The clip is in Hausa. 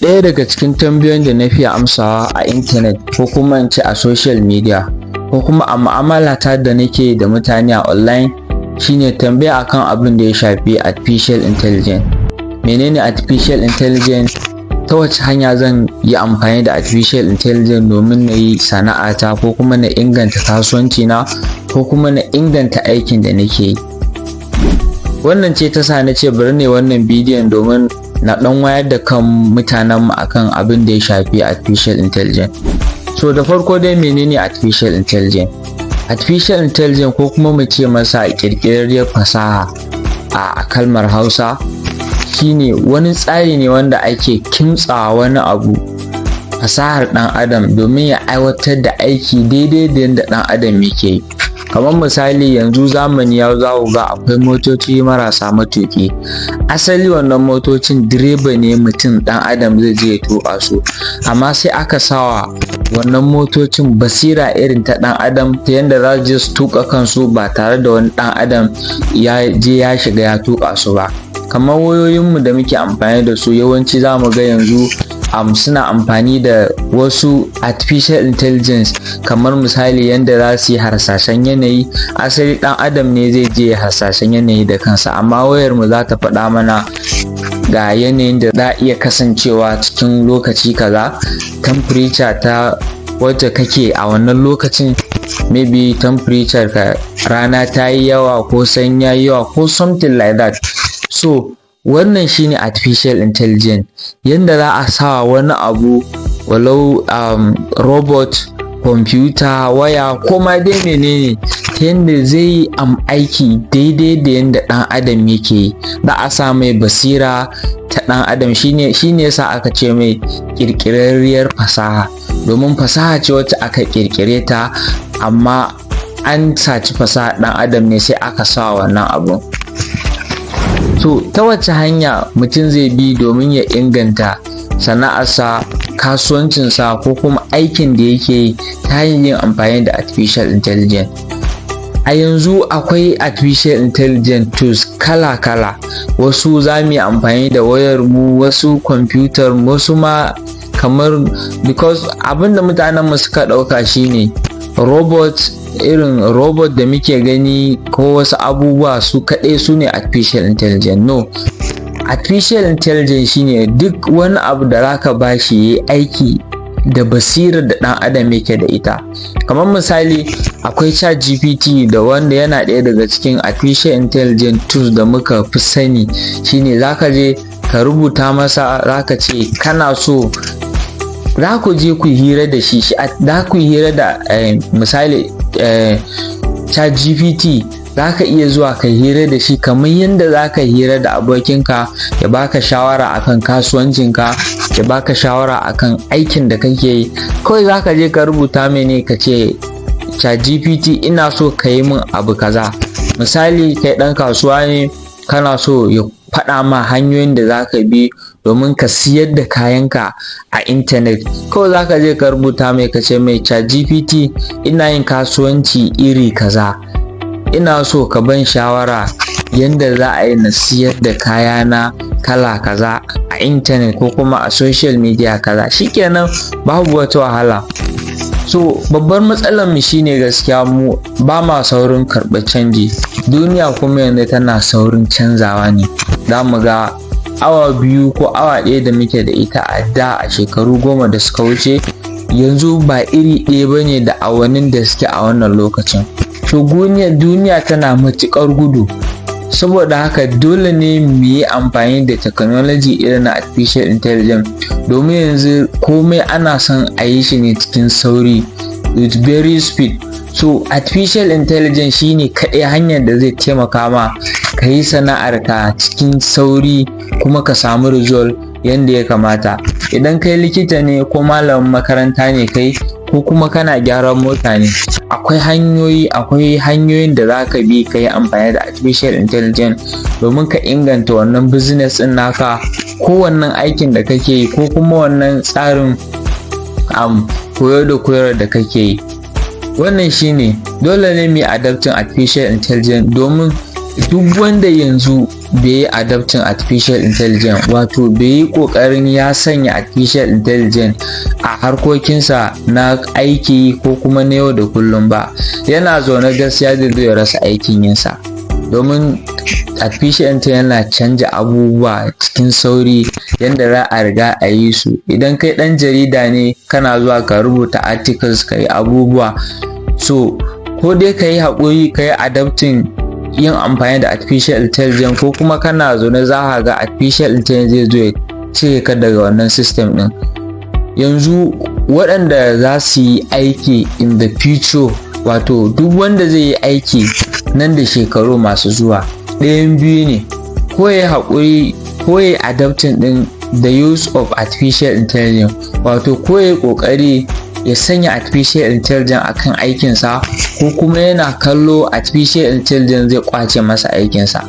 Ɗaya daga cikin tambayoyin da na fiye amsawa a intanet, ko kuma in ce a social media, ko kuma a mu'amalata da nake da mutane a online, shine tambaya akan abin da ya shafi artificial intelligence. Menene artificial intelligence? Ta wace hanya zan yi amfani da artificial intelligence domin na yi sana'ata, ko kuma na inganta kasuwanci na, ko kuma na inganta aikin da nake yi? Wannan ce ta sa na ce bari ne wannan bidiyon domin na ɗan wayar da kan mutanenmu akan abin da ya shafi artificial intelligence. So da farko dai, menene artificial intelligence? Artificial intelligence, ko kuma mu ce masa ƙirƙirarriyar fasaha a kalmar Hausa, shine wani tsari ne wanda ake kimtsawa wani abu fasahar ɗan adam domin ya aiwatar da aiki daidai da yadda ɗan adam yake yi. Kamar misali, yanzu zamani ya za ku ga akwai motoci marasa matuƙi. Asali wannan motocin direba ne, mutum ɗan adam zai je ya tuƙa su, amma sai aka sawa wannan motocin basira irin ta ɗan adam, ta yadda za su je su tuƙa kansu ba tare da wani ɗan adam ya je ya shiga ya tuƙa su ba. Kamar wayoyinmu da muke amfani da su, yawanci za mu ga yanzu suna amfani da wasu artificial intelligence, kamar misali yadda za su yi harsashen yanayi. Asali ɗan adam ne zai je harsashen yanayi da kansa, amma wayar mu za ta faɗa mana ga yanayin da za a iya kasancewa cikin lokaci kaza, temperature ta wacce kake a wannan lokacin, maybe temperature ka rana ta yi yawa ko sanyi ya yi yawa ko something like that. So wannan shine artificial intelligence, yanda za a sa wani abu, walau robot, kwamfuta, waya, ko ma dai menene, ta yanda zai yi aiki daidai da yanda ɗan adam yake yi. Za a sa mai basira ta ɗan adam. Shine yasa aka ce mai ƙirƙirarriyar fasaha, domin fasaha ce wacce aka ƙirƙire ta, amma an saci fasaha ɗan adam ne sai aka sa wannan abun. To, ta wace hanya mutum zai bi domin ya inganta sana'arsa, kasuwancinsa, ko kuma aikin da yake yi ta hanyar yin amfani da artificial intelligence? A yanzu akwai artificial intelligence tools kala-kala. Wasu za mu yi amfani da wayar mu, wasu kwamfutar, wasu ma kamar, because abinda mutanen mu suka ɗauka shine robot, irin robot da muke gani ko wasu abubuwa, su kaɗai su ne artificial intelligence. No, artificial intelligence shine duk wani abu da zaka bashi yayi aiki da basirar da ɗan adam yake da ita. Kamar misali, akwai ChatGPT, da wanda yana ɗaya daga cikin artificial intelligence tools da muka fi sani. Shine zaka je ka rubuta masa, zaka ce kana so, za ku je ku hira da shi, za ku hira da misali ChatGPT. Za ka iya zuwa ka hira da shi kamar yadda za ka hira da abokinka, ya baka shawara akan kasuwancinka, ya baka shawara akan aikin da kake yi. Kawai za ka je ka rubuta mai ne, ka ce, "ChatGPT, ina so ka yi min abu kaza." Misali, kai ɗan kasuwa ne, kana so ya faɗa ma hanyoyin da za ka bi domin ka siyar da kayanka a intanet. Kawai za ka je ka rubuta mai, ka ce mai, "ChatGPT, ina yin kasuwanci iri kaza, ina so ka ban shawara yanda za a yi na siyar da kayana kala kaza a intanet ko kuma a social media kaza." Shikenan, babu wata wahala. So babbar matsalar mu shine gaskiya mu ba ma saurin karɓar canji. Duniya kuma yanzu tana saurin canzawa ne. Za mu ga awa 2 ko awa 1 da muke da ita a da, a shekaru 10 da suka wuce, yanzu ba iri ɗaya ba ne da awannin da suke a wannan lokacin. To, duniya tana matuƙar gudu. Saboda haka dole ne mu yi amfani da technology irin na artificial intelligence, domin yanzu komai ana son a yi shi ne cikin sauri, with very speed. So artificial intelligence shine kaɗai hanyar da zai taimaka ma ka yi sana'arka cikin sauri kuma ka samu result yanda ya kamata. Idan kai likita ne, ko malamin makaranta ne kai, ko kuma kana gyaran mota ne, akwai hanyoyin da za ka bi ka yi amfani da artificial intelligence domin ka inganta wannan business ɗin naka, ko wannan aikin da kake yi, ko kuma wannan tsarin koyo da koyarwa da kake yi. Wannan shine, dole ne mu yi adapting artificial intelligence, domin duk wanda yanzu bai yi adopting artificial intelligence, wato bai yi ƙoƙarin ya sanya artificial intelligence a harkokinsa na aiki ko kuma na yau da kullum ba, yana zaune gaskiya zai zo ya rasa aikin yinsa, domin artificial intelligence yana canja abubuwa cikin sauri yanda za a riga a yi su. Idan kai ɗan jarida ne, kana zuwa ka rubuta articles, ka yi abubuwa, so ko dai ka yi haƙuri ka yi adapting yin amfani da artificial intelligence, ko kuma kana zaune za ka ga artificial intelligence zai zo ya cire ka daga wannan system ɗin. Yanzu waɗanda za su yi aiki in the future, wato duk wanda zai yi aiki nan da shekaru masu zuwa, ɗayan biyu ne: ko ya haƙuri ko ya adapting ɗin the use of artificial intelligence, wato ko ya ƙoƙari ya sanya artificial intelligence akan aikinsa, ko kuma yana kallo artificial intelligence zai ƙwace masa aikinsa.